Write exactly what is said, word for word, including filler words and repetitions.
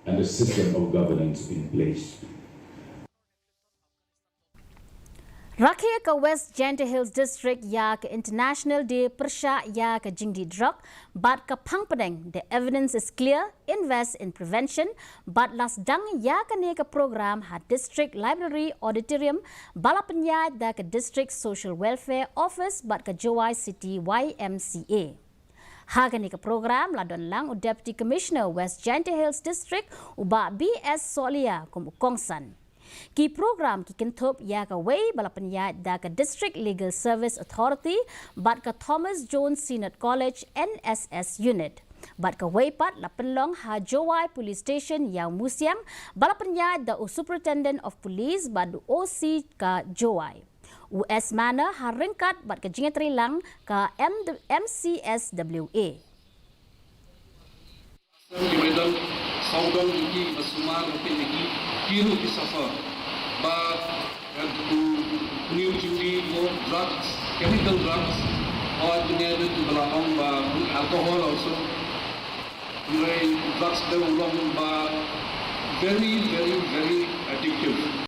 and a system of governance in place. Rakhe ka West Jaintia Hills District ïa ka International Day pyrshah ïa ka jingdih drok bad ka phang pdeng The Evidence is Clear, Invest in Prevention, bad la sdang ïa kane ka program ha District Library Auditorium ba la pynïaid da ka District Social Welfare Office bad ka Jowai City Y M C A. Ha kane ka program la don lang u Deputy Commissioner West Jaintia Hills District u Bah B S Sohliya kum u kongsan. Ki program ki kynthup ïa kawei ba la pynïaid da ka District Legal Service Authority bad ka Thomas Jones Synod College N S S Unit. Bad kawei pat la pynlong ha Jowai Police Station ïa u musiang ba la pynïaid da u Superintendent of Police bad u O C ka Jowai. U S Manor ha ryngkat bad ka jingïatreilang ka M- M C S W A. Ki ba dang sawdong ki ba sumar ki ki ki ruh ki suffer ba ku ni u jingdi mo drugs, chemical drugs, or ki ne ki ba la ong ba alcohol also. Ngai drugs de u long ba very very very addictive.